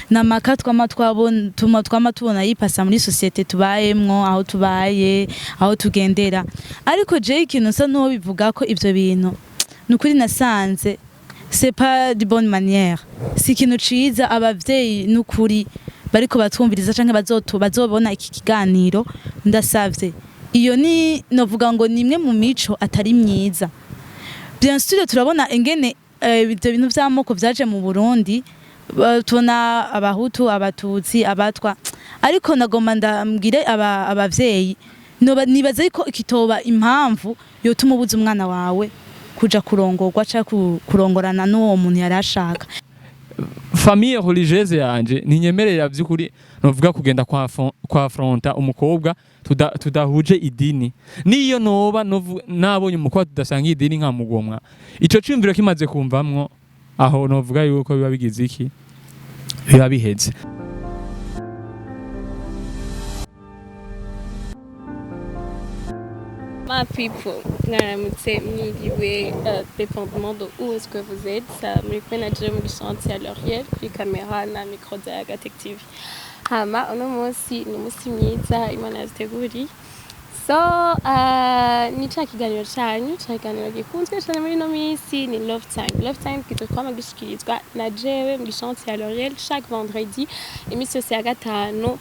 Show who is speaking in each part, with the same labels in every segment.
Speaker 1: Namaka twama twabona, tuma twama tubona yipasa muri société tubayemwo, aho tubaye, aho tugendera. Ariko je ikintu nsa n'uwo bivuga ko ivyo bintu, nukuri nasanze c'est pas de bonne manière, si ikintu ciza. Abavyeyi nukuri bariko batwumviriza canke bazobona iki kiganiro, ndasavye, iyo ni novuga ngo ni imwe mu mico atari myiza. Bien sûr, turabona ingene ibyo bintu vy'amoko vyaje mu Burundi, tubona Abahutu, Abatutsi, Abatwa, ariko nagomba ndambwire abavyeyi nibaza yuko kitoba impamvu yotuma ubuza umwana wawe kuja kurongorwa canke kurongorana n'uwo muntu yari ashaka.
Speaker 2: Famille religieuse yanje ntinyemerera by'ukuri novuga kugenda kwa affronta umukobwa tudahuje idini. Niyo noba nabonye umukobwa tudasanga idini nkamugomwa, ico ciyumviro kimaze kumvamwo aho, novuga yuko biba bigize iki, biba biheze.
Speaker 3: My people, mwaramutse, mwiriwe, dépendamment de où est-ce que vous êtes. Muri kumwe na Jeremy Chantier L'Oriel kuri caméra na micro za Gatec TV. Hama uno munsi ni umunsi mwiza Imana yaduteguriye. So, ni ca kiganiro canyu, ca kiganiro gikunzwe cane muri ino minsi, ni Love Time. Love Time kizokwama gishikirizwa na jewe muri Chantier L'Oriel chaque vendredi, iminsi yose ya gatanu,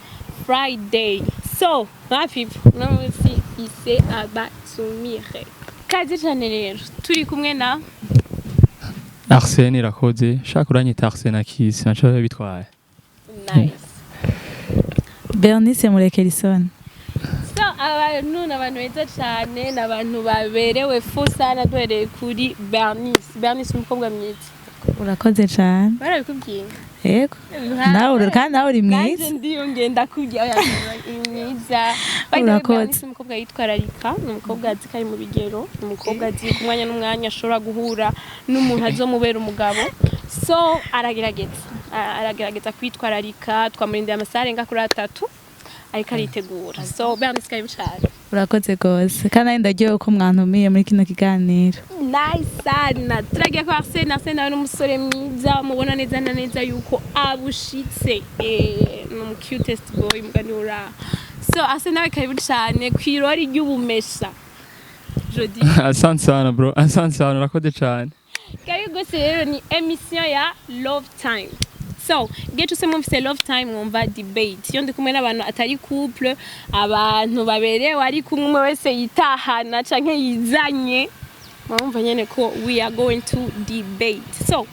Speaker 3: Friday. So, my people, uno munsi ise abatumire. Kaze cane rero, turi kumwe na
Speaker 2: Arsene Irakoze, shaka uranyita Arsene Akisi, naco biba bitwaye.
Speaker 3: Nice.
Speaker 1: Bernice Murekerisoni.
Speaker 3: So, abantu ni abantu beza cane, ni abantu baberewe fu sana, duhereye kuri Bernice. Bernice, umukobwa mwiza.
Speaker 1: Urakoze cane.
Speaker 3: Barabikubwiye?
Speaker 1: Yego, nawe kandi nawe uri
Speaker 3: Nanje
Speaker 1: mwiza.
Speaker 3: Ndiyo, ngenda kubwira, oya, uri mwiza. By the way,
Speaker 1: Urakoze.
Speaker 3: Bernice ni umukobwa yitwararika, ni umukobwa azi ko ari mu bigero, ni umukobwa azi ku mwanya n'umwanya ashobora guhura n'umuntu azomubera umugabo. So aragerageza, aragerageza kwitwararika. Twamurindira amasaha arenga kuri 3 ariko aritegura. So Bernice, karibu cane.
Speaker 1: Urakoze gose, kandi nanjye ndaryohewe ko mwantumiye muri kino kiganiro.
Speaker 3: Nice sana. Turagiye kwa Arsene. Arsene nawe n'umusore mwiza, mubona neza na neza yuko abushitse, ni umu cutest boy mugani ura. So Arsene nawe karibu cane kw'irori ry'ubumesha jodi.
Speaker 2: Asante sana bro, asante sana, urakoze cane.
Speaker 3: Karibu gose. Rero ni émission ya Love Time. So igihe cyose mwumvise Love Time, mwumva debate. Iyo ndi kumwe n'abantu atari couple, abantu baberewe, ari kumwe, umwe wese yitahana canke yizanye, mwumva nyene ko we are going to debate. So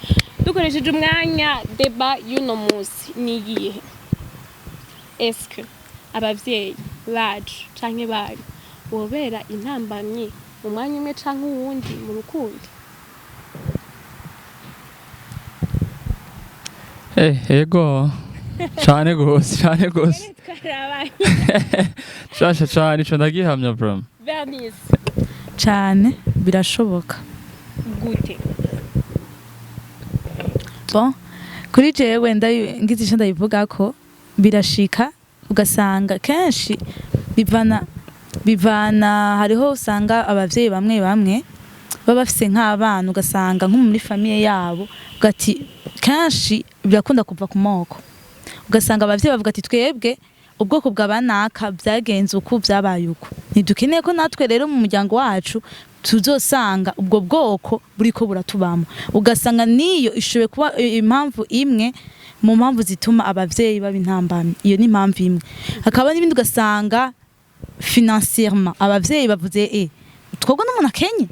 Speaker 3: dukoresheje umwanya, débat y'uno munsi ni iyihe? Eske abavyeyi bacu canke banyu bobera intambamyi mu mwanya umwe canke uwundi mu rukundo?
Speaker 2: Ego cane gose, cane gose.
Speaker 3: Twarabaye.
Speaker 2: Shasha cane, ico ndagihamya bro.
Speaker 3: Bernice?
Speaker 1: Cane, birashoboka.
Speaker 3: Gute?
Speaker 1: Bon, kuri jewe ngize ico ndabivuga ko birashika, ugasanga kenshi bivana hariho usanga abavyeyi bamwe bamwe baba bafise nk'abana, ugasanga nko muri famille yabo ugati kenshi birakunda kuva ku moko, ugasanga abavyeyi bavuga ati: "Twebwe ubwoko bwa banaka byagenze uku, byabaye uku, ntidukeneye ko natwe rero mu muryango wacu tuzosanga ubwo bwoko buriko buratubamo." Ugasanga niyo ishoboye kuba impamvu imwe mu mpamvu zituma abavyeyi baba intambamyi. Iyo ni impamvu imwe. Hakaba n'ibindi, ugasanga financièrement abavyeyi bavuze: "Twebwe n'umuntu akenye,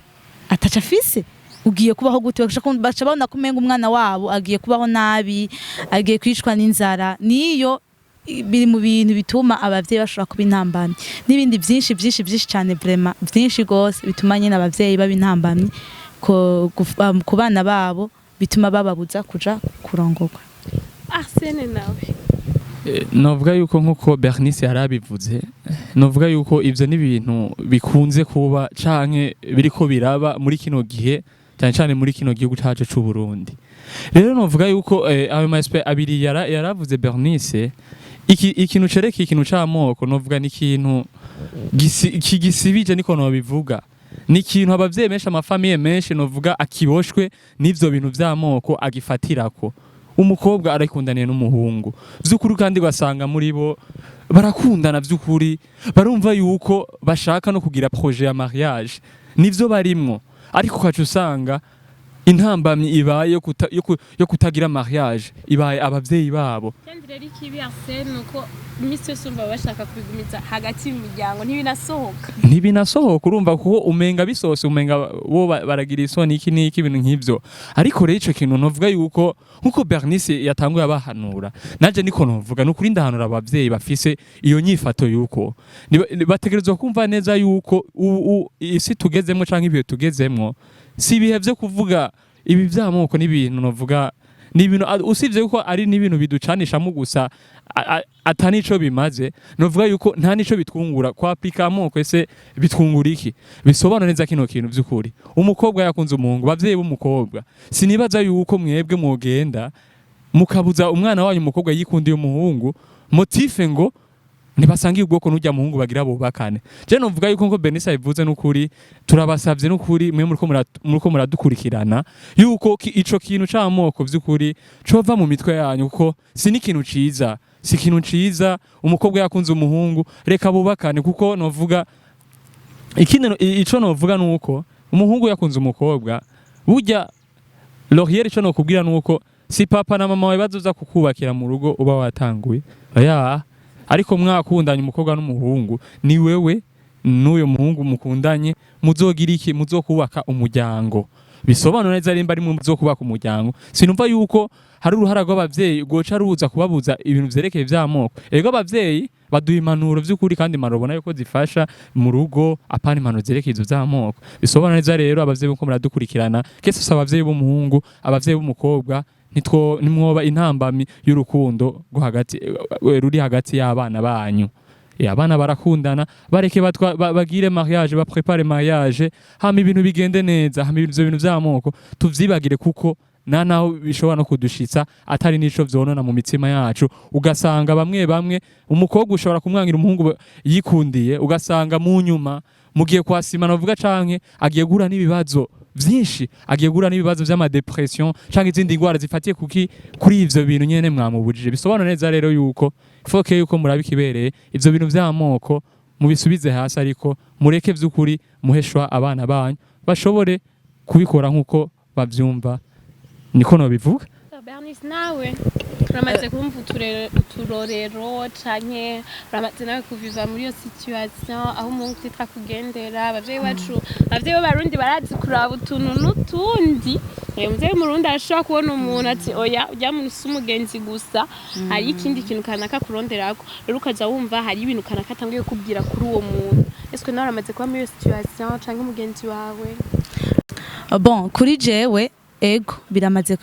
Speaker 1: ataca afise, ugiye kubaho gute?" Baca babona ko umenga umwana wabo agiye kubaho nabi, agiye kwicwa n'inzara. Niyo biri mu bintu bituma abavyeyi bashobora kuba intambamyi, n'ibindi byinshi byinshi byinshi cyane, vraiment byinshi gose, bituma nyine abavyeyi baba intambamyi ku bana babo, bituma bababuza kuja kurongorwa.
Speaker 3: Arsene nawe?
Speaker 2: Novuga yuko nkuko Bernice yarabivuze, novuga yuko ivyo ni ibintu bikunze kuba canke biriko biraba muri kino gihe, cyane cyane muri kino gihugu cacu c'u Burundi. Rero novuga yuko ayo ma aspect abiri yaravuze Bernice, ikintu cerekeye ikintu c'amoko, novuga ni ikintu kigisibije, niko nobivuga. Ni ikintu abavyeyi benshi, ama familles menshi novuga akiboshwe n'ivyo bintu vy'amoko agifatirako. Umukobwa arikundaniye n'umuhungu vy'ukuri, kandi ugasanga muri bo barakundana vy'ukuri, barumva yuko bashaka no kugira projet ya mariage, nivyo barimwo, ariko ukaca usanga intambamyi ibaye yo kutagira mariage ibaye abavyeyi babo.
Speaker 3: Kandi rero ikibi, Arsene, ni uko iminsi yose urumva bashaka kubigumiza hagati y'imiryango, ntibinasohoka.
Speaker 2: Ntibinasohoka, urumva, kuko umenga bisohotse umenga bo baragira isoni, iki n'iki, ibintu nk'ivyo. Ariko rero ico kintu novuga yuko nkuko Bernice yatanguye abahanura, naje niko novuga, ni ukuri ndahanura abavyeyi bafise iyo nyifato yuko bategerezwa kumva neza yuko isi tugezemwo canke ibihe tugezemwo si ibihe vyo kuvuga ibi vy'amoko. N'ibintu novuga ni ibintu usibye yuko ari n'ibintu biducanishamo gusa, ata nico bimaze. Novuga yuko nta nico bitwungura kwa appliquer amoko. Ese bitwungura iki? Bisobanura neza kino kintu vy'ukuri: umukobwa yakunze umuhungu, bavyeyi b'umukobwa, sinibaza yuko mwebwe mwogenda mukabuza umwana wanyu umukobwa yikundiye umuhungu, motif ngo ntibasangiye ubwoko n'urya muhungu bagira bubakane. Je novuga yuko nko Benisa bivuze, n'ukuri turabasavye, n'ukuri mwe muriko muradukurikirana, yuko ico kintu c'amoko vy'ukuri cova mu mitwe yanyu, kuko si n'ikintu ciza, si ikintu ciza. Umukobwa yakunze umuhungu, reka bubakane. Kuko novuga ikindi ico novuga nuko umuhungu yakunze umukobwa, burya Laurier, ico nokubwira nuko si papa na mama wawe bazoza kukubakira mu rugo uba watanguye, oya. Ariko mwakundanye umukobwa n'umuhungu, ni wewe n'uyo muhungu mukundanye muzogira iki? Muzokubaka umuryango. Bisobanura neza rimba ari muzokubaka umuryango, sinumva yuko hari uruhara rw'abavyeyi rwoca ruza kubabuza ibintu vyerekeye vy'amoko. Ego, abavyeyi baduha impanuro vy'ukuri, kandi impanuro ubona yuko zifasha mu rugo, apana impanuro zerekeye ivyo vy'amoko. Bisobanura neza rero, abavyeyi muko muradukurikirana, kese si abavyeyi b'umuhungu, abavyeyi b'umukobwa, nitwo nimwoba intambami y'urukundo rwo hagati ruri hagati y'abana banyu. Abana barakundana, bareke bagire mariage, ba prépare mariage, hama ibintu bigende neza, hama ivyo bintu vy'amoko tuvyibagire, kuko na naho bishobora no kudushitsa atari nico vyonona mu mitima yacu. Ugasanga bamwe bamwe umukobwa ushobora kumwangira umuhungu yikundiye, ugasanga mu nyuma mugiye kwasima navuga canke agiye guhura n'ibibazo vyinshi, agiye guhura n'ibibazo vy'ama dépression canke izindi ndwara zifatiye kuki? Kuri ivyo bintu nyene mwamubujije. Bisobanura neza rero yuko faut que yuko murabe ikibereye, ivyo bintu vy'amoko mubisubize hasi, ariko mureke vy'ukuri muheshwa abana banyu bashobore kubikora nk'uko bavyumva. Niko nobivuga.
Speaker 3: Bernice, nawe uramaze kumva uturorero canke uramaze nawe kuviva muri iyo situation aho umuhungu titwa kugendera abavyeyi bacu? Abavyeyi b'Abarundi barazi kuraba utuntu n'utundi. Umuvyeyi w'Umurundi arashobora kubona umuntu ati: "Oya, urya muntu si umugenzi gusa, hari ikindi kintu kanaka kuronderako." Rero ukaza wumva hari ibintu kanaka atanguye kubwira kuri uwo muntu. Ese nawe uramaze kuba muri iyo situation canke umugenzi wawe?
Speaker 1: Bon, kuri jewe, ego, biramaze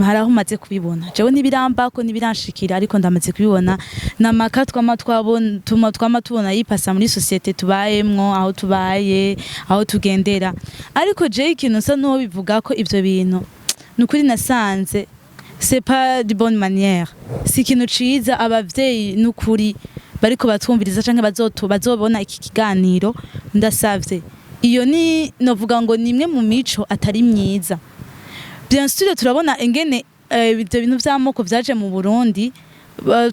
Speaker 1: hari aho umaze kubibona. Jewe ntibirambako, ntibiranshikira, ariko ndamaze kubibona namaka twama twabona, tuma twama tubona yipasa muri société tubayemwo, aho tubaye, aho tugendera. Ariko jewe ikintu nsa n'uwo bivuga ko ivyo bintu, nukuri nasanze c'est pas de bonne manière, si ikintu ciza. Abavyeyi nukuri bariko batwumviriza canke bazobona iki kiganiro, ndasavye, iyo ni novuga ngo ni imwe mu mico atari myiza. Bien sûr, turabona ingene ibyo bintu vy'amoko vyaje mu Burundi,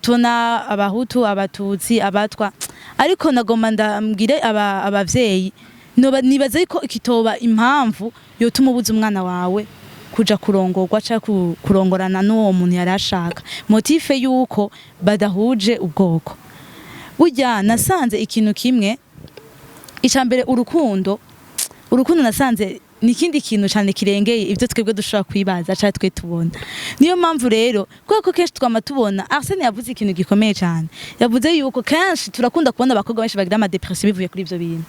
Speaker 1: tubona Abahutu, Abatutsi, Abatwa, ariko nagomba ndambwire abavyeyi nibaza yuko kitoba impamvu yotuma ubuza umwana wawe kuja kurongorwa canke kurongorana n'uwo muntu yari ashaka, motif yuko badahuje ubwoko. Burya nasanze ikintu kimwe, ica mbere, urukundo. Urukundo nasanze ni ikindi kintu cyane kirengeye ibyo twebwe dushobora kwibaza cyangwa twe tubona. Niyo mpamvu rero, kubera ko kenshi twama tubona, Arsene yavuze ikintu gikomeye cyane, yavuze yuko kenshi turakunda kubona abakobwa benshi bagira ama dépression bivuye kuri ibyo bintu.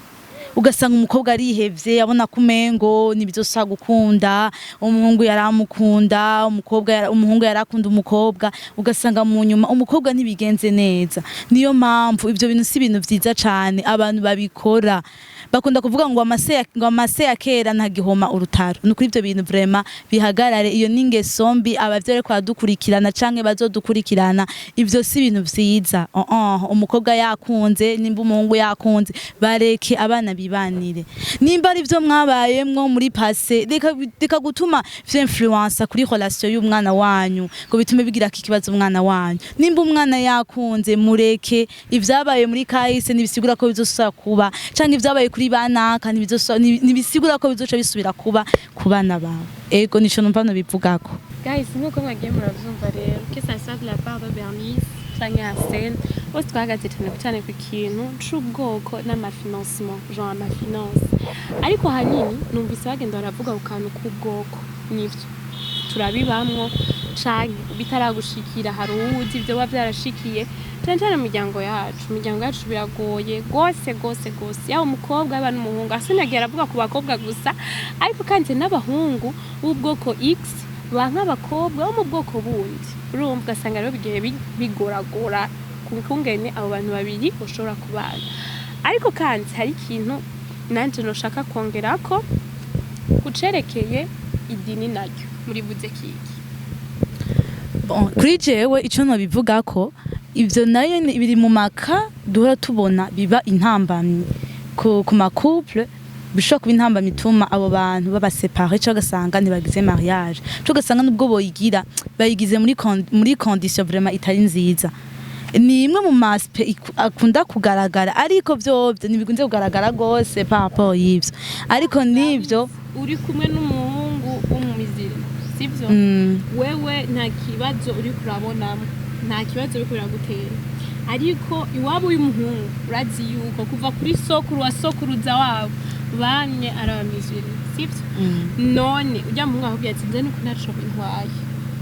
Speaker 1: Ugasanga umukobwa arihevye, abona ko umengo nibyo sa gukunda umuhungu yaramukunda, umukobwa umuhungu yarakunda umukobwa, ugasanga mu nyuma umukobwa ntibigenze neza. Niyo mpamvu ivyo bintu si ibintu vyiza cane. Abantu babikora Bakunda kuvuga ngo amase ya kera ntagihoma urutaro. Ni ukuri, ivyo bintu vraiment bihagarare. Iyo ni ingeso mbi. Abavyeyi bariko baradukurikirana canke bazodukurikirana, ivyo si ibintu vyiza. Oh, oh, umukobwa yakunze, nimba umuhungu yakunze, bareke abana bibanire. Nimba ari vyo mwabayemwo muri passé, reka gutuma vyinfluença kuri relation y'umwana wanyu, ngo bitume bigira ikibazo umwana wanyu. Nimba umwana yakunze, mureke. Ivyabaye muri kahise ntibisigura ko bizosubira kuba, canke ivyabaye kuri banaka ntibisigura ko bizoca bisubira kuba ku bana bawe. Ego, nico numva nobivugako.
Speaker 3: Guys, nk'uko mwagiye muravyumva rero, que ça soit de la part de Bernice canke Arsène, bose twahagaze cyane cyane ku kintu c'ubwoko n'amafinancement, genre amafinance. Ariko ahanini numvise bagenda baravuga ku kantu k'ubwoko. Nivyo, turabibamwo, canke bitaragushikira hari uwuzi ivyo biba vyarashikiye. Cane cane mu miryango yacu, imiryango yacu biragoye gose gose gose, yaba umukobwa yaba n'umuhungu. Arsène yagiye aravuga ku bakobwa gusa, ariko kandi n'abahungu b'ubwoko X banka abakobwa bo mu bwoko bundi. Urumva, ugasanga rero bigiye bigoragora ku kungene abo bantu babiri bashobora kubana. Ariko kandi hari ikintu nanje noshaka kongerako kucerekeye idini, naryo murivuze kiki?
Speaker 1: Bon, kuri jewe ico nobivugako, ivyo nayo biri mu maka duhora tubona biba intambamyi ku ma couple, bishobora kuba intambamyi ituma abo bantu baba séparé, cyangwa ugasanga ntibagize mariage, cyangwa ugasanga nubwo boyigira bayigize muri condition vraiment itari nziza. Ni imwe mu ma aspects akunda kugaragara, ariko vyovyo ntibikunze kugaragara gose par rapport y'ivyo, ariko nivyo.
Speaker 3: Uri kumwe n'umuhungu w'umumizirima, sivyo? Wewe nta kibazo uri kurabonamo, nta kibazo uriko biragutera, ariko iwabo y'umuhungu urazi yuko kuva kuri sokuru wa sokuruza wabo bamye ari abamizirima, sivyo? None ujya muhungu akubwira ati: "Nze nuko ntaco bintwaye,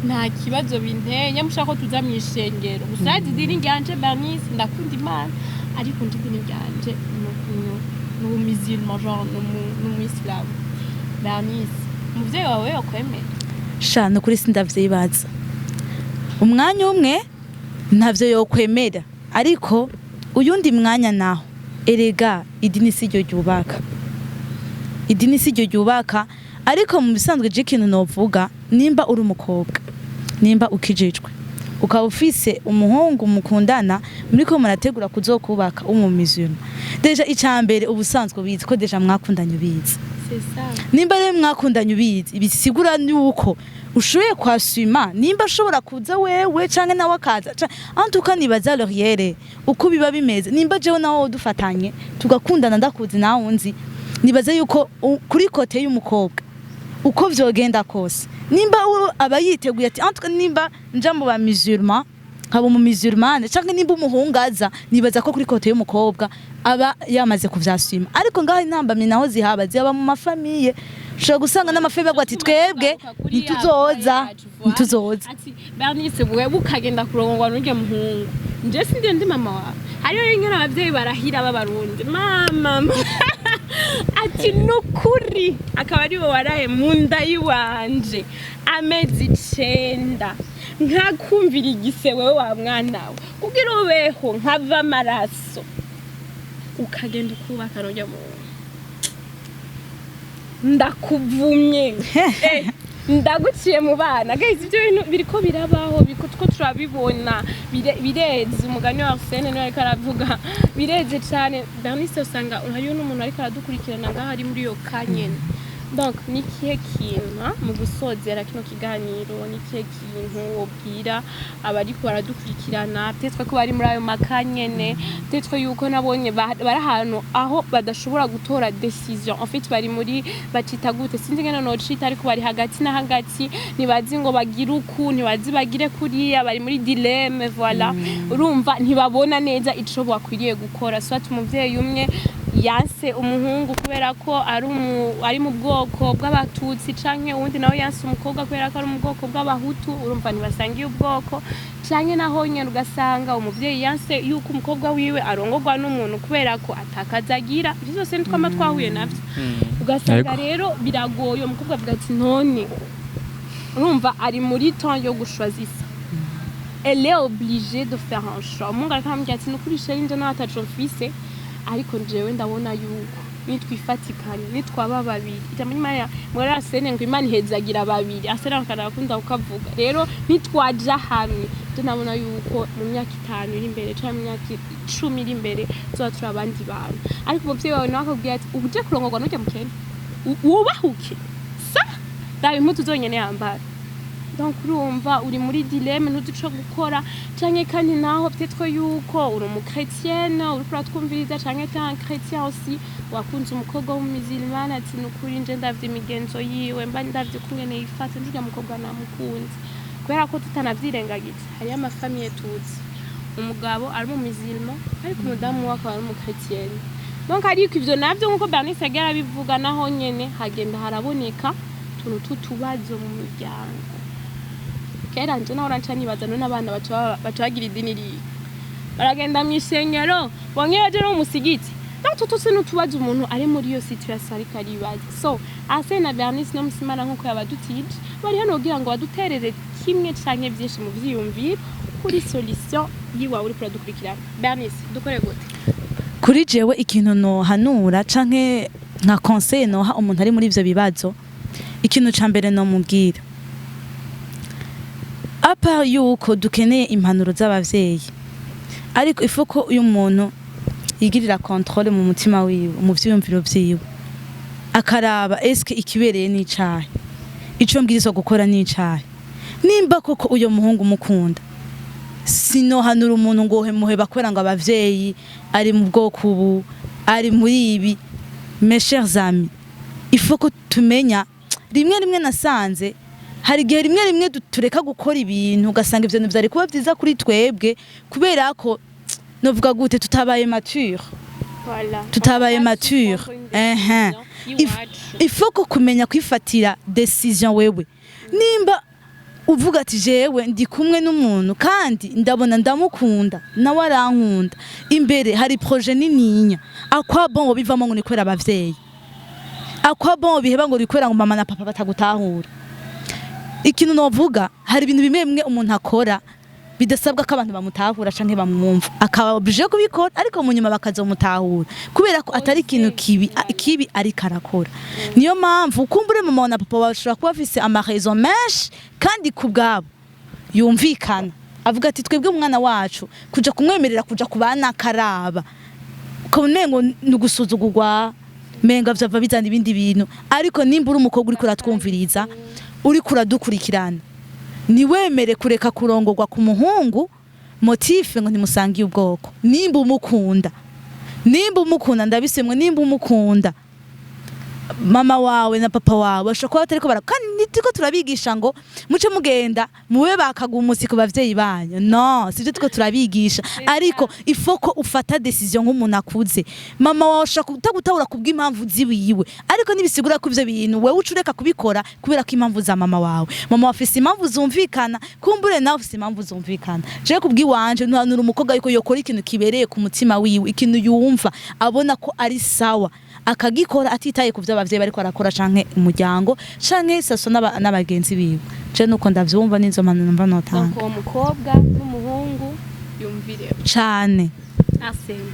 Speaker 3: nta kibazo binteye, nyamushaka ko tuza mw'ishengero gusa. Urazi idini ryanje, Bernice, ndakunda Imana, ariko nje idini ryanje ni umumizirima, genre ni umuyisilamu." Bernice, umuvyeyi wawe yokwemera?
Speaker 1: Sha, nukuri sindavyibaza. Umwanya umwe ntavyo yokwemera, ariko uyundi mwanya naho erega idini si ryo ryubaka, idini si ryo ryubaka. Ariko mu bisanzwe je ikintu novuga, nimba uri umukobwa, nimba ukijijwe, ukaba ufise umuhungu mukundana, muriko murategura kuzokubaka w'umumizirima, déjà icambere ubusanzwe ubizi ko déjà mwakundanye ubizi.
Speaker 3: C'est ça.
Speaker 1: Nimba rero mwakundanye ubizi, bisigura yuko ushoboye kwasuma nimba ashobora kuza wewe canke nawe akaza. En tout cas nibaza Lauriere uko biba bimeze, nimba jewe nawe dufatanye tugakundana, ndakuzi nawe unzi, nibaza yuko kuri côté y'umukobwa, uko vyogenda kose, nimba we aba yiteguye ati: "En tout cas nimba nja mu ba musulman, nkaba umu musulmane", canke nimba umuhungu aza, nibaza ko kuri côté y'umukobwa aba yamaze kuvyasima. Ariko ngaho intambamyi naho zihaba mu ma famille. Ushobora gusanga n'ama famille bavuga ati: "Twebwe ntituzoza, ntituzoza."
Speaker 3: Ati: "Bernice, wewe ukagenda kurongorwa n'urya muhungu, nje sindi ndi mama wawe." Hariyo ingene abavyeyi barahira b'Abarundi, mama ati: "Nukuri akaba ariwe waraye mu nda y'iwanje amezi 9, nkakumvira igise wewe wa mwana we kugira ubeho, nkava amaraso, ukagenda ukubaka n'urya muhungu, ndakuvumye, ndaguciye mu bana." Guys, ibyo bintu biriko birabaho, biriko two turabibona, bireze. Umugani wa Arsene niwe ariko aravuga, bireze cane. Bernice, usanga hariyo n'umuntu ariko aradukurikirana ngaho ari muri iyo ka nyene. Donc ni ikihe kintu, ha, mu gusozera kino kiganiro, ni ikihe kintu wobwira abariko baradukurikirana, peut-être ko bari muri ayo maka nyene, peut-être yuko nabonye bari ahantu aho badashobora gutora décision, en fait bari muri bacita gute, sinzi ngene nocita, ariko bari hagati na hagati, ntibazi ngo bagire uku, ntibazi bagire kuriya, bari muri dilemme, voilà. Urumva ntibabona neza ico bakwiriye gukora, soit umuvyeyi umwe yanse umuhungu kubera ko ari mu bwoko bw'Abatutsi, canke uwundi nawe yanse umukobwa kubera ko ari mu bwoko bw'Abahutu. Urumva ntibasangiye ubwoko. Canke naho nyene ugasanga umuvyeyi yanse yuko umukobwa wiwe arongorwa n'umuntu kubera ko atakazi agira. Ivyo vyose nitwama twahuye navyo. Ugasanga rero biragoye. Umukobwa avuga ati: "None", urumva ari muri temps yo guchoisissa, elle est obligée de faire un choix. Umuhungu ariko aramubwira ati: "Nukuri chéri, nje nawe ataco mfise, ariko jewe ndabona yuko Nitwifatikanye, nitwaba babiri, ijambo ry'Imana muri Arsene ngo Imana ihezagira babiri. Arsene akarakunda kukavuga. Rero nitwaja hamwe, tunabona yuko mu myaka 5 iri imbere canke mu myaka 10 iri imbere tuzoba turi abandi bantu. Ariko umuvyeyi wawe nawe akakubwira ati: "Uje kurongorwa n'urya mukene, wubahuke sa raba impuzu zonyene yambara." Donc urumva uri muri dilemme, ntuzi ico gukora. Canke kandi naho peut-être yuko uri umu chrétienne uriko uratwumviriza, canke t'es un chrétien aussi, wakunze umukobwa w'umumusulmane, ati: "Nukuri nje ndavye imigenzo yiwe, mba ndavye ukungene yifata, nje urya mukobwa namukunze." Kubera ko tutanavyirengagije, hariyo ama familles tuzi umugabo ari umumusulman ariko umudamu we akaba ari umu chrétienne. Donc ariko ivyo navyo, nkuko Bernice yagiye arabivuga, naho nyene hagenda haraboneka utuntu tw'utubazo mu miryango. Kera nje nahora nca nibaza: none abana baca bagira idini rihe? Baragenda mw'ishengero, bongeye baje no mu musigiti? Donc tout twose n'utubazo umuntu ari muri iyo situation ariko aribaza. So Arsene na Bernice no Musimana, nkuko yabadutije, bari hano kugira ngo baduterere kimwe canke vyinshi mu vyiyumviro kuri solution yiwawe uriko uradukurikirana. Bernice, dukore gute?
Speaker 1: Kuri jewe, ikintu nohanura canke nka conseil noha umuntu ari muri ivyo bibazo, ikintu ca mbere nomubwira, à part yuko dukeneye impanuro z'abavyeyi, ariko il faut ko uyu muntu yigirira contrôle mu mutima wiwe, mu vyiyumviro vyiwe, akaraba: eske ikibereye n'icahe? Ico mbwirizwa gukora n'icahe? Nimba koko uyo muhungu mukunda, sinohanura umuntu ngo muheba kubera ngo abavyeyi ari mu bwoko ubu, ari muri ibi. Mes chers amis, il faut ko tumenya rimwe rimwe, nasanze hari igihe rimwe rimwe tureka gukora ibintu, ugasanga ivyo bintu vyari kuba vyiza kuri twebwe, kubera ko, novuga gute, tutabaye mature.
Speaker 3: Voilà.
Speaker 1: Tutabaye mature. Ehe. Il faut ko kumenya kwifatira décision wewe. Nimba uvuga ati: "Jewe ndi kumwe n'umuntu kandi ndabona ndamukunda, nawe arankunda, imbere hari projet nininya," à quoi bon bivamo ngo ni kubera abavyeyi? À quoi bon biheba ngo ni kubera ngo mama na papa batagutahura? Ikintu novuga, hari ibintu bimwe bimwe umuntu akora bidasabwa ko abantu bamutahura canke bamwumva, akaba obligé kubikora, ariko mu nyuma bakazomutahura kubera ko atari ikintu kibi ariko arakora. Niyo mpamvu kumbure mama na papa bashobora kuba bafise ama raisons menshi, kandi ku bwabo yumvikana, avuga ati: "Twebwe umwana wacu kuja kumwemerera kuja kubana akaraba, ukabona umengo ni ugusuzugurwa, menga vyava bizana ibindi bintu." Ariko nimba uri umukobwa uriko uratwumviriza, uriko uradukurikirana, ntiwemere kureka kurongorwa ku muhungu motif ngo ntimusangiye ubwoko. Nimba umukunda, nimba umukunda, ndabisemwe, nimba umukunda, mama wawe na papa wawe bashobora kuba batariko bara, kandi nitiko turabigisha ngo muce mugenda mube bakagumutsi ku bavyeyi banyu. No sivyo turiko turabigisha, ariko il faut ko ufata décision nk'umuntu akuze. Mama wawe ashobora kutagutahura kubw'impamvu ziwiwe, ariko ntibisigura ko ivyo bintu wewe uca ureka kubikora kubera ko impamvu za mama wawe. Mama wawe afise impamvu zumvikana, kumbure nawe ufise impamvu zumvikana. Jewe kubw'iwanje ntuhanura umukobwa yuko yokora ikintu kibereye ku mutima wiwe, ikintu yumva abona ko ari sawa, akagikora atitaye ku vyo abavyeyi bariko barakora canke umuryango canke saso n'abagenzi biwe. Je nuko ndavyumva, nizo mpanuro mva notanga.
Speaker 3: Donc uwo mukobwa n'umuhungu yumvire
Speaker 1: cane.
Speaker 3: Arsene.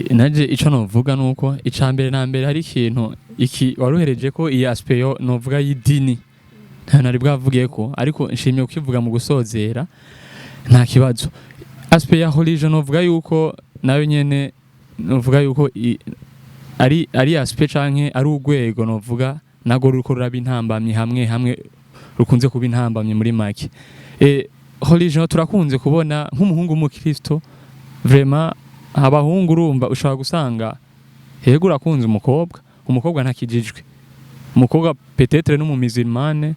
Speaker 2: Naje ico novuga nuko ica mbere na mbere hari ikintu iki waruhereje ko iyi aspect yo novuga y'idini nta nari bwavugiye ko, ariko nshimye kukivuga mu gusozera, nta kibazo. Aspect ya religion, novuga yuko nayo nyene, novuga yuko ari aspect canke ari urwego novuga nago ruriko ruraba intambamyi, hamwe hamwe rukunze kuba intambamyi. Muri make, religion turakunze kubona nk'umuhungu w'umukristo, vraiment abahungu urumva ushobora gusanga hego urakunze umukobwa, umukobwa ntakijijwe, umukobwa peut-être n'umumusulmane,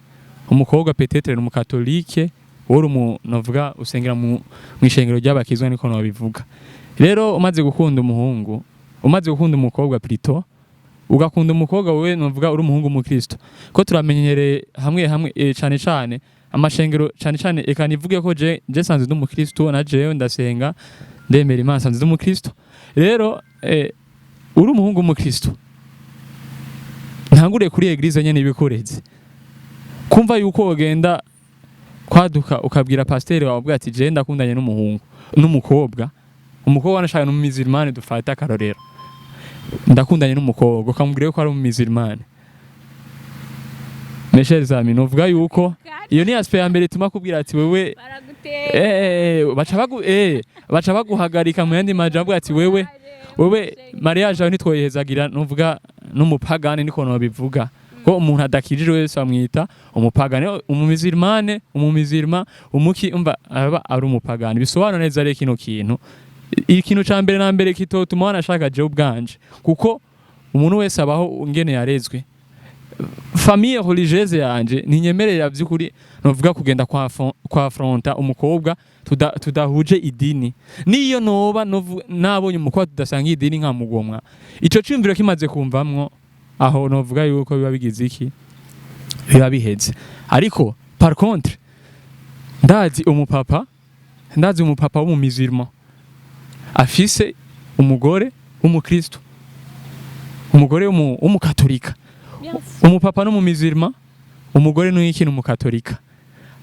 Speaker 2: umukobwa peut-être n'umukatolike, wowe umu novuga usengera mu mwishengero ry'abakizwa, niko nobivuga. Rero umaze gukunda umuhungu, umaze gukunda umukobwa plutôt, ugakunda umukobwa, wewe novuga uri umuhungu w'umukristo, ko turamenyereye hamwe hamwe, cane cane amashengero, cane cane eka nivuge ko je sanzwe ndi umukristo, na jewe ndasenga, ndemera Imana, sanzwe ndi umukristo. Rero uri umuhungu w'umukristo, ntangure kuri église nyene ibikureze kumva yuko wogenda kwaduka ukabwira pasiteri wawe, uvuga ati: "Je ndakundanye n'umuhungu n'umukobwa." Umukobwa wanashaka n'umumusulmane, dufate akarorero. Ndakundanye n'umukobwa, ukamubwira ko ari umumizirmane. Mes chers amis, novuga yuko iyo ni aspect ya mbere ituma kubwira ati wewe
Speaker 3: Baragutera.
Speaker 2: Baca baguhagarika. Mu yandi majambo ati wewe mariage yawe ntitwoyihezagira, nuvuga n'umupagani, niko nobivuga, ko umuntu adakijijwe wese bamwita umupagani, umumizirmane, umumizirma, umuki, umva, aba ari umupagani. Bisobanura neza rero kino kintu, ikintu ca mbere na mbere kitotuma wanashaka jewe ubwanje, kuko umuntu wese abaho ingene yarezwe. Famille religieuse yanje ninyemerera vy'ukuri, novuga kugenda kwa affronta umukobwa tudahuje idini. Niyo noba nabonye umukobwa tudasanga idini nkamugomwa, ico ciyumviro kimaze kumvamwo aho, novuga yuko biba bigize iki, biba biheze. Ariko par contre ndazi umupapa w'umumizirma afise umugore w'umukristo, umugore w'umukatolika. Umupapa n'umumizirma, umugore n'uwiki, n'umukatolika.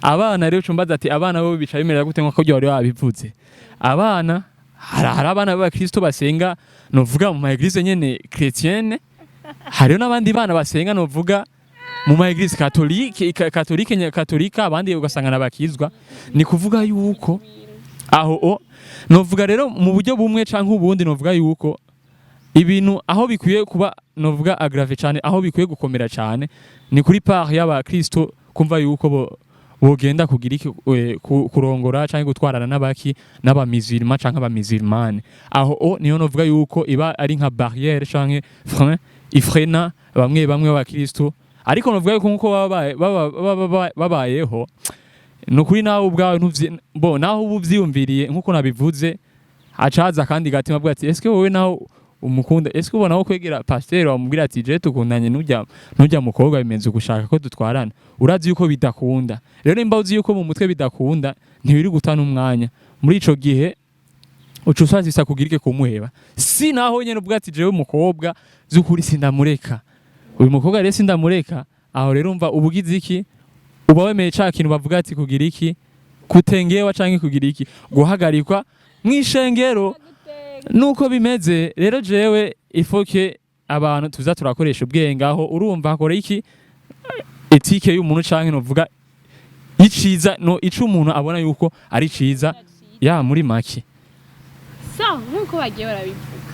Speaker 2: Abana rero cumbaza ati abana bo bica bimera gute? Nkuko wari wabivuze, abana hari abana b'abakristo basenga, novuga mu ma église nyene chrétienne, hariho n'abandi bana basenga, novuga mu ma église catholique, catholique katolika, abandi ugasanga nabakizwa. Ni kuvuga yuko aho o novuga rero mu buryo bumwe canke ubundi, novuga yuko ibintu aho bikwiye kuba, novuga, aggravé cyane, aho bikwiye gukomera cyane, ni kuri part y'abakristo, kumva yuko bo bogenda kugira iki, kurongora canke gutwarana n'abaki, n'abamizirima canke abamizirimane. Aho o niyo novuga yuko iba ari nka barrière canke frein ifrena bamwe bamwe b'abakristo. Ariko novuga yuko nkuko baba babayeho, ni ukuri nawe ubwawe bo naho uba uvyiyumviriye nkuko nabivuze, hacaza kandi gatima avuga ati eske wowe nawe umukunda? Eske ubona wo kwegera pasiteri wamubwira ati je tukundanye nujya mukobwa, bimenze ugushaka ko dutwarana? Urazi yuko bidakunda. Rero nimba uzi yuko mu mutwe bidakunda, ntibiri gutana umwanya muri ico gihe, uca usazisa kugira ike, kumuheba. Si naho nyene uvuga ati jewe umukobwa z'ukuri sindamureka, uyu mukobwa rero sindamureka. Aho rero umva ubugize iki, uba wemeye ca kintu bavuga ati kugira iki, kutengewa canke kugira iki, guhagarikwa mw'ishengero. Nuko bimeze rero. Jewe ifoke abantu tuza turakoresha ubwenge. Aho urumva hakora iki, éthique y'umuntu canke novuga iciza, no ico umuntu abona yuko ari ciza, ya muri make.
Speaker 3: So nk'uko bagiye barabivuga,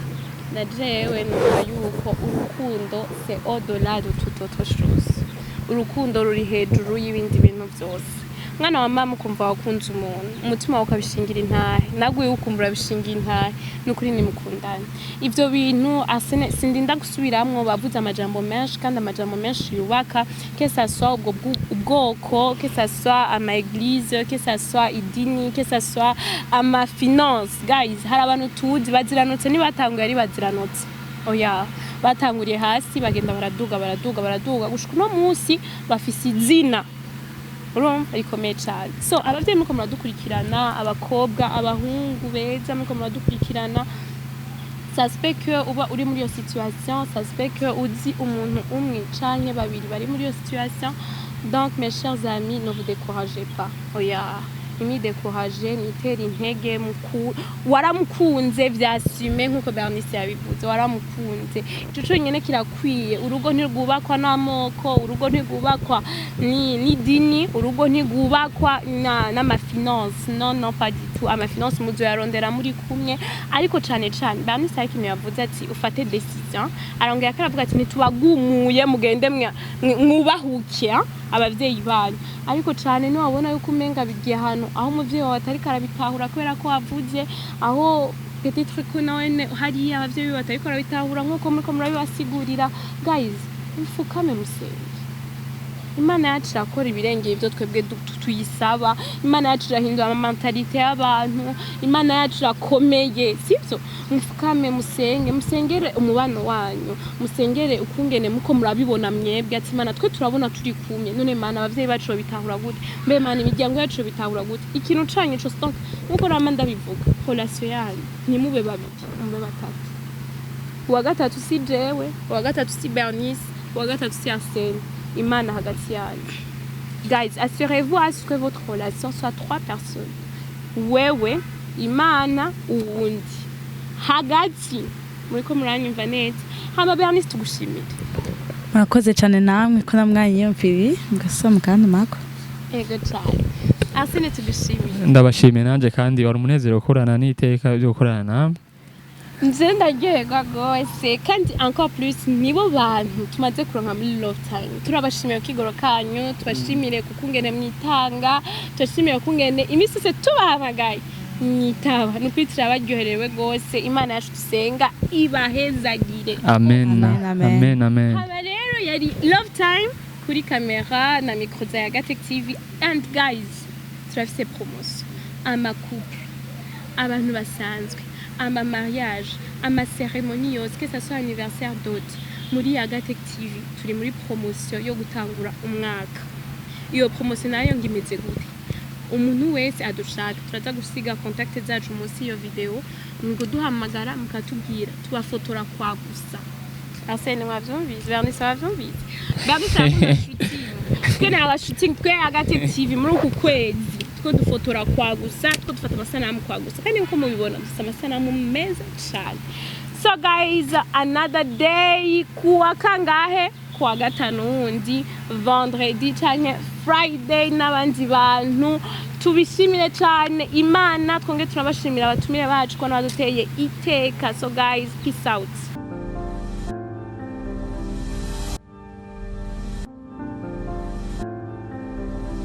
Speaker 3: na jewe numva yuko urukundo c'est au-delà de toute autre chose. Urukundo ruri hejuru y'ibindi bintu byose. Mwana wa mama, ukumva wakunze umuntu, umutima wawe ukabishingira intahe, naguye ukumva urabishingira intahe, nukuri nimukundane. Ivyo bintu asene sindinda gusubiramwo, bavuze amajambo menshi kandi amajambo menshi yubaka, que ça soit ubwo ubwoko, que ça soit ama église, que ça soit idini, que ça soit ama finance. Guys, hari abantu tuzi baziranutse, ntibatanguye ari baziranutse, oya, batanguriye hasi, bagenda baraduga, baraduga, baraduga, gushika uno munsi bafise izina, urumva, rikomeye cyane. So abavyeyi muko muradukurikirana, abakobwa, abahungu beza muko muradukurikirana, ça se peut que uba uri muri iyo situation, ça se peut que uzi umuntu umwe canke babiri bari muri iyo situation. Donc mes chers amis, ne vous découragez pas, oya, ntimwidécourage, nitere intege. Muku waramukunze, vyasume nkuko Bernice yabivuze, waramukunze, ico conyene kirakwiye. Urugo ntirwubakwa n'amoko, urugo ntirwubakwa n'idini, urugo ntirwubakwa n'amafinance. Non, non, pas du tout. Amafinance muzoyarondera muri kumwe. Ariko cane cane Bernice hari ikintu yavuze ati ufate décision. Arongera ko aravuga ati ntitubagumuye, mugende mwubahuke abavyeyi banyu. Ariko cane niwabona yuko umenga bigiye ahantu aho umuvyeyi wawe atariko arabitahura kubera ko wavuze, aho peut-être ko nawe hariya abavyeyi biwe batariko barabitahura nkuko muriko murabibasigurira, guys, mufukame musenge. Imana yacu irakora ibirengeye ibyo twebwe tuyisaba. Imana yacu irahindura amamentalité y'abantu. Imana yacu irakomeye, sibyo? Mufukame musenge, musengere umubano wanyu, musengere ukungene muko murabibona mwebwe, ati Imana, twe turabona turi kumwe, none Mana, abavyeyi bacu babitahura gute? Mbe Mana, imiryango yacu babitahura gute? Ikintu canyu cose, donc nkuko rama ndabivuga, relation yanyu ntimube babiri, mube batatu. Uwa gatatu si jewe, uwa gatatu si Bernice, uwa gatatu si Arsène, Imana hagati yanyu. Guys, assurez-vous à ce que votre relation soit trois personnes: wewe, Imana, uwundi hagati. Muriko muranyumva neza? Hama Bernice, tugushimire.
Speaker 1: Murakoze cyane namwe ko namwanyiyumviriye mugasoma kandi mako.
Speaker 3: Ego cyane. Arsene, tugushimire.
Speaker 2: Ndabashimiye nanjye, kandi wari umunezero gukorana n'iteka byo gukorana namwe.
Speaker 3: Nje ndaryoherwa rwose, kandi encore plus nibo bantu tumaze kuronka muri Love Time. Turabashimiye kigoro kanyu, tubashimire kukungene mwitanga, tubashimire kukungene iminsi yose tubahamagaye mwitaba. Ni ukuri turabaryoherewe rwose. Imana yacu dusenga ibahezagire.
Speaker 2: Amen.
Speaker 1: Amen, amen.
Speaker 2: Amen, amen.
Speaker 3: Haba rero yari Love Time kuri kamera na micro za Yagatec TV. And guys, turafise promotion: ama couple, abantu basanzwe, ama mariage, ama cérémonie yose, que ça soit anniversaire, dot, muri Yagatec TV turi muri promotion yo gutangura umwaka. Iyo promotion nayo ngo imeze gute? Umuntu wese adushaka, turaza gusiga contact zacu munsi y'iyo video, ngo duhamagara mukatubwira, tubafotora kwa gusa. Arsene, mwavyumvise? Bernice, wavyumvise? Bernice arakunda shooting, twe ni aba shooting. Twe Yagatec TV muri uku kwezi two dufotora kwa gusa, two dufata amasanamu kwa gusa, kandi nkuko mubibona dufite amasanamu meza cane. So guys, another day, kuwa kangahe? Kuwa gatanu wundi, vendredi canke Friday, n'abandi bantu. Tubishimire cyane Imana, twonge turabashimira abatumire bacu ko baduteye iteka. So guys, peace out.